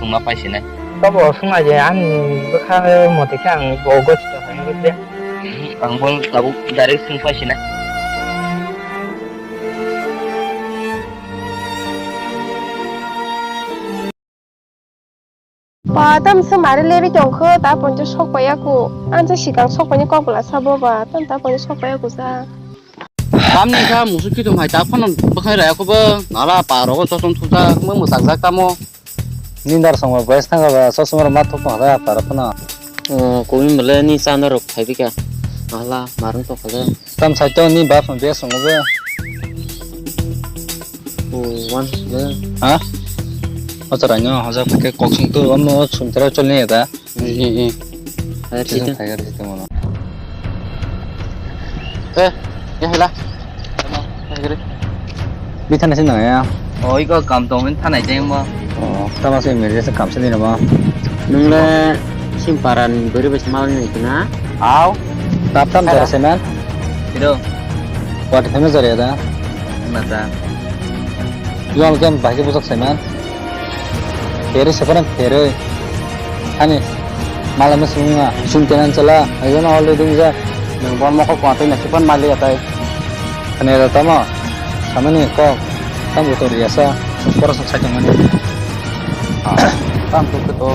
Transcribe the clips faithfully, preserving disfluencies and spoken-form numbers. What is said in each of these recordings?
Wngma paisinai. Tobo swngna je ani bwkha motwi khe ang bo gosto khainai khe. Ang bo tabuk direct swng paisinai. Ba, tamo se mari leri tongkho, ta poncho sok paiya ku. Ang se sikang sok paini kok bwla sabo ba, tamo ta poncho sok paiya ku sa. Tamni kha musuk kitum hai ta phano bwkhai raya kho bo. Nala pa rogo chochong thukjak, mo mwchakjak tamo. Nindar songma boys thangkha ba, chochong rok ma thok tong kha ba, pa rok phano. O, kumi mole ni chana rok phai bika. Nala, marung tong kha le. Tam sai to ni bap song bia song be. O, wan be. Ha? O chara nyo hoja ke kok sing tu, omo sum tera chol ni da. Hai, hai, hai. Hai, sisung sisung. Tiger sisung mono. Eh, ya hela. Bithana sing nang ya. O, iko kam tong min thanai teng mo. O, tama se emergency kam se dina mo. Nung le sim paran beri besi mal ni kena. Au. Tap tam jara se man. Iro. What famous jara ya da? Nata. Yang kem bahagi busak se man. Pherwi sephano pherwi. Hani, malai ma swngo, sung tenan chala, ayo na already wngjak. Nwng bo mokol kwatwi na sephano mali atai. Hani da tamo, samani kok, tam butor riasa, sung pora sung sai tongmani. Ah, tam kok to.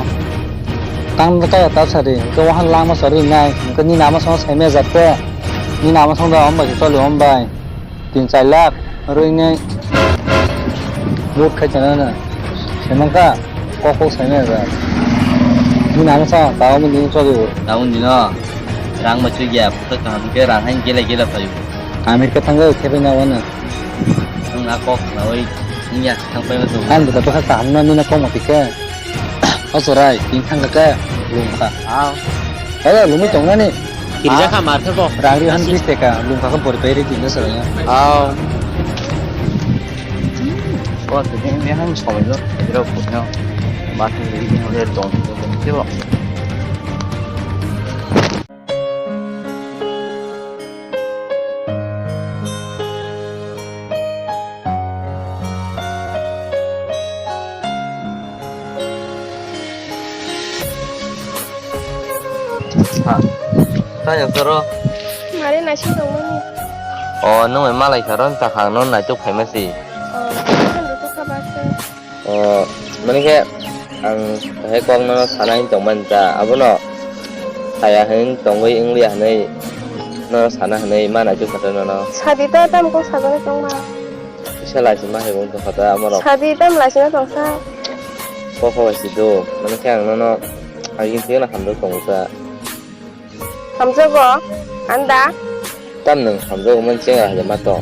Tam kaya ta sari, ke wahan lama sari nai, ke ni nama song sai me jat ke, ni nama song da om bai, choli om bai. Tin char lakh rwinai vote khai chana na. Semang ka kok kok sai na ja. Ni nama sa tao mun din choli bo. Tao mun dino rang ma chugya, puto kaham ke rang hain gele gele payu. America thangwi khebai na wana. Nung a kok na oi, nung ya thang pai ma tu. Ang buta bwkha kaham na nina kok ma tikhe. O chwrai, tini thang kha khe lum kha. Aw. Ayo, lumui tong nani. Kirja kha mar khe bo. Rang ri han bis teka, lum kha khe bori pai ri din da chwrai. Aw. O tini ni han somai lo, ro punya. Mati ri ni le tong, tong, tong, tong. Ha. Kaya karo. Mari nasi tongmani. O, nung mai malai karo, ta khang non naituk phaima si. O, kan tu khabar se. O, mani khe ang hai kok no sana hin tong man ta, abono saya hin tongwi wngli hinwi no sana hinwi ma naituk kha nono. Sadi ta tam kok sajagwi tongma. Kisa laisima hai wng tong kha ta amorok. Sadi tam laisima tongsa. Kok kok si do, mani khe ang nono agin thik no hamjak tongo ta. Hamjago, anda. Tam nwng hamjago man chenga hai ma tong.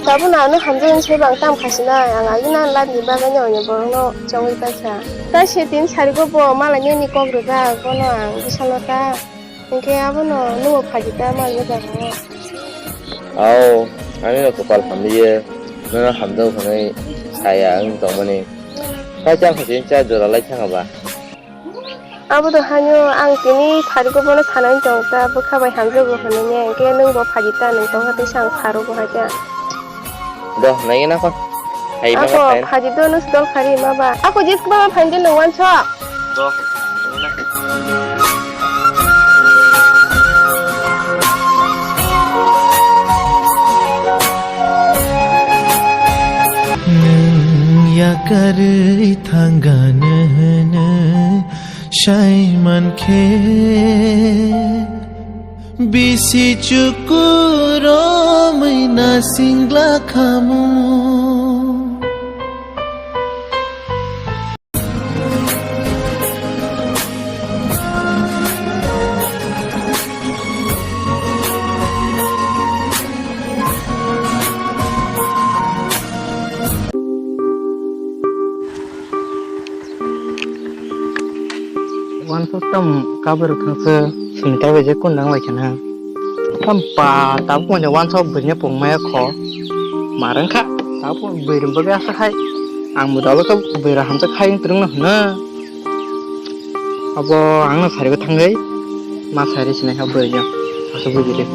Tabuk no ano hamjago se bang tam khasina, ang agina life ni bagwi no borok no chongwi paikha. Ta se tin sarigo bo malai nini kok rwjak, bono ang bisalo ta. Hinkhe abono nugo phaji ta malai jaga o. Ao, ani no kopal hamliye, nono hamjago hwnwi saya wng tongmani. Kaitor khachi cha jora lai thanga ba. Abo do haino ang tini sarigo bono sanani tong ta, bwkha bai hamjago hinwi ne, hinkhe nwng bo phaji ta nwng tongkha tei sang saro bo hai ta. Do, nai na kon. Hai ma. Ako, ka pen. Phaji do nwng dol khari ma ba. Ako jis ba phain de nwng wanso. Do. Nwng yakarwi thangano hwnwi sai mankhe, bisi chukurumwi nasingla khamu. Wansok tam kabwi rwkha se sini tai bai je kundang lai khana. Tam pa tabuk manya wansok bwrwini pung maya kho. Marwng kha tabuk bwrwini bagwi aswk hai. Ang bo dalo khe bwrwi hamjak hai wng twrwngno hwno. Abo ang no sarigo thangwi ma sari sinai kha bwrwini aswk bwrwi.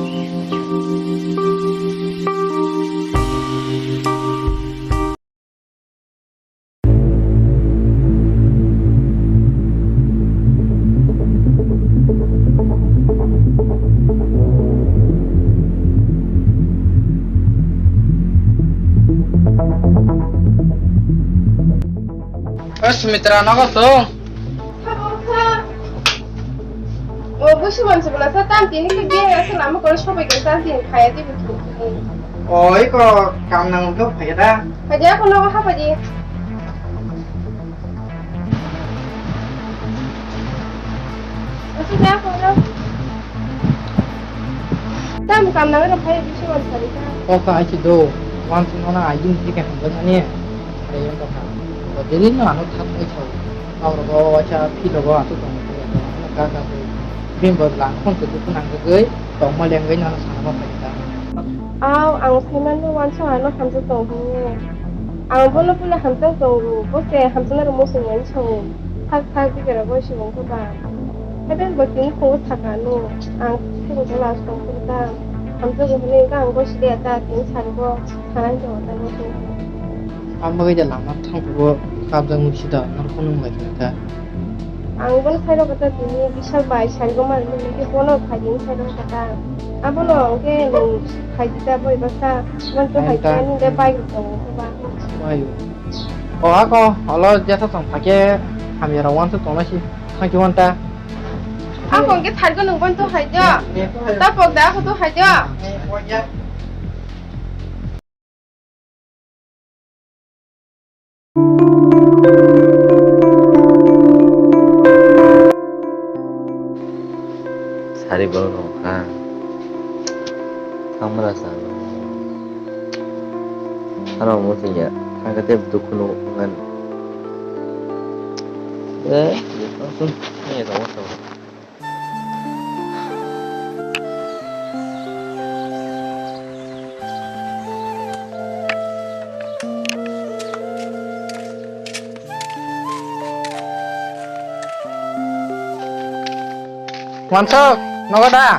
Sumitra, nogo song. O busi mansi bula sa tam tini ke ge asa lama kol sobai ke sa tin khaya di buki. O iko kam nang do phaya da. Phaya ko nogo ha phaya. Asa da ko da. Tam kam nang do phaya busi mansi ka. O ka achi do. Wan sing ona aji ni ke hamdan ani. Are yang ka. Jadi no ano thak ai chau. Norok o waisa philo bo aswk tong kha, ka ka khe bini bo lang phone se dukhu nang jagwi tongma lengwi nono sana ma phaikha. Aw, ang saimanno uansuk ano hamjak tong hwnwi. Ang bono puila hamjak tongo, bo se hamjaknai rok muchung nani sao. Thak thak bikira bo se wngkha ba. Haikhe bo tini phungo sakha ano, ang khe bo last tong phuru ta hamjago hwnwi wngkha, ang bo siliya ta tini sarigo sanai tongo ta bo se. Ang bagwi da lama thangphuru kabjak nukse da, norok phunuk lai kha kha. Ang bono sai rwkha ta tini Bishal bai sarigo mani nini khe bono phaidi wng sai rwkha ta. Abono hwnkhe nwng phaidi ta boi baksa man to hai ta nini le bike rok tongo khe ba. Bai. O ako olo jesa tong phakhe hamya rok uansuk tongna si thangki wan ta. Ako hwnkhe thargo nwng bono to hai jo. Ta pok da ako to hai jo. Sari borok rok ha. Samra sa. Ano mo siya. Ang kate dukhu no ngan. Eh, ni to sun. Ni to mo. Wansok, nogo da?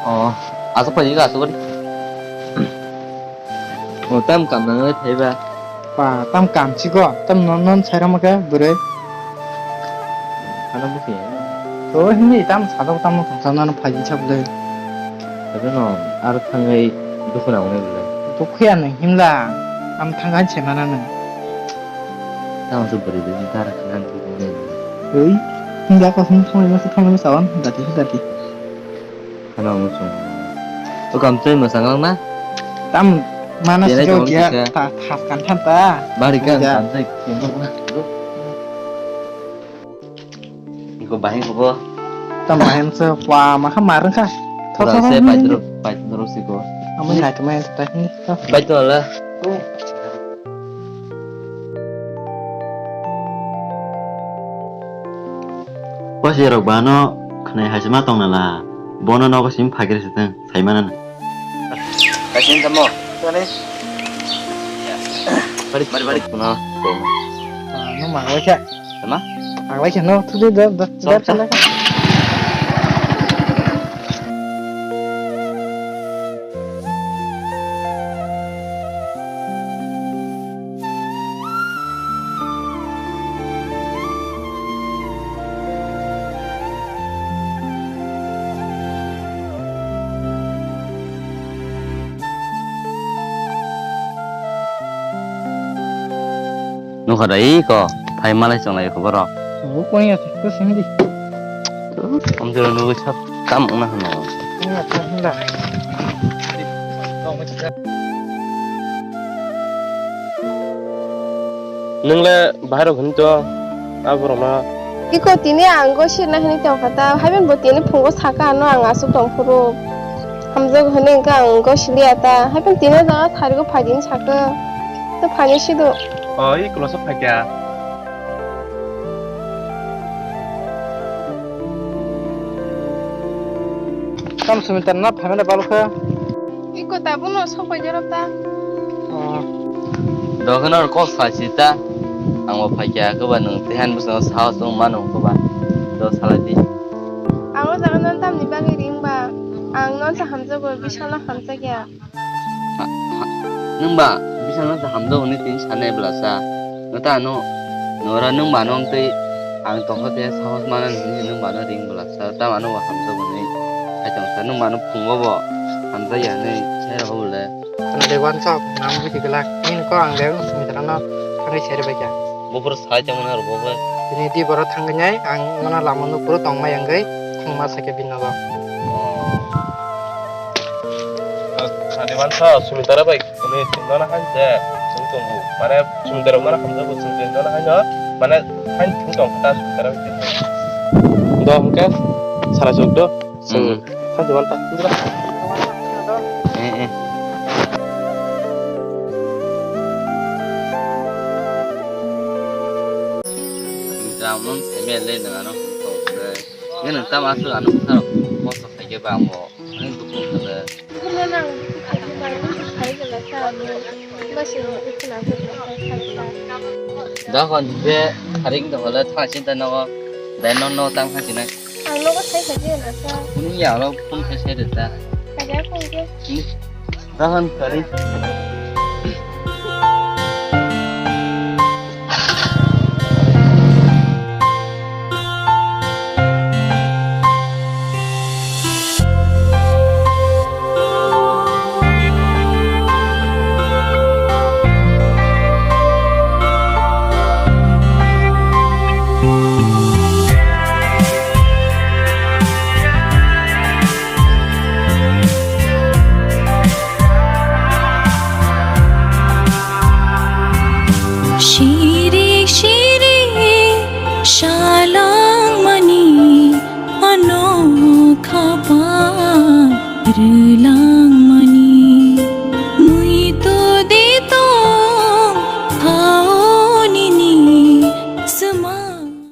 Oh, asok paji ka asok. O tam kam nang le thaiba. Pa, tam kam chiko, tam non non sai rama khe bwrwi. Ano buki. To hindi tam sadok tam no thangsa nang phaji chap le. Ado no, aro thangai dukhu nang le bwle. Dukhu ya nang himla, am thangan se mana nang. Tam su bwrwi bwrwi dara khanan thik ne. Oi, himla ko hum thangma se thangma sawan dati dati. Ano muchung. O kamchai mwsang lang na? Tam mana Denai sijak tong ya kisa. Ta thas kan tham ta. Bari kan Uja. Kamchai kemang na. Iko bahing ko bo. Tam bahing se wa ma kha marang kha. Tho tho. Se pai dro pai dro siko. Amai nai to mai ta ni. Pai to la. Poisa rok bano khwnai hai se ma tong nala, bono nogo sim phagir se tong, sai mana na. Kaisa wngkha mo? Bari, bari, bari. Kuno. No ma wai kha. Sama? Ang wai kha no, thudi da, da, da, da. Nokha dai ko, phai malai chonglai khobor rok. Bo koi ya, to sing di. Om jora nugui sab tam ongna hano. Koi ya, to hunda. Nwng le bahai rok hwn to, a borok no. Iko tini ang go sirna hwnwi tongkha ta, haiben bo tini phungo saka ano ang aswk tong phuru. Hamjak hwnwi hwnkhe ang go siliya ta, haiben tini o jaga tharigo phaidi hwn sakhe. To phaini sido. O, i kloso phaikha. Tam sumitra na phaimani balukha. Iko tabukno sok pai jaro ta. Oh. Dokhano kok sai si ta. Ang bo phaikha, koba nwng tehan bwskango sahos wng mano koba. Do salai di. Ang o jaga non tamni bagwi ring ba? Ang non sa hamjago, bisalo hamjakya. Ha, ha, nwng ba bisalo sa hamjago hwnwi tini sanai bwlasa. Nwta ano, nora nwng ba no tei ang tongkha te sahos mana hwnwi nwng ba no ring bwlasa. Tamo ano bo hamjago hwnwi sai tongsa. Nwng ba no phungo bo hamjakya hwnwi sai rw bole. Ano de wansok, nam buji glak. Nini kok ang de Sumitara no thangwi seri bai kha. Buphuru sai tongmani aro bo bai. Tini di borok thangwi nai, ang mano lama no puro tongmai wngwi thangma sakhe bini nogo. Sadi wansok, Sumitara bai kwnwi chwng nono hai je, chwng tongo. Mane Sumitara nono hamjago, chwng tini nono hai no, mane hai chwng tong kha Sumitara bai kwnwi. Do hwnkhe, sara chok do. Hmm. Kan jaman tak. Eh, eh. Jamon semel le nang ano. Nge nang tam asu ano sa. Bosa sai ke bang bo. Nge dukung kala. Dohon je haring dohole thang chinta nogo. Dai non no tang thang chinai. Ang nogo sai kha je na sa. Kunu ya lo phone khai sai de ta. Kaya phone ke. Dohon kari. Sirik sirik salangmani anokha bai.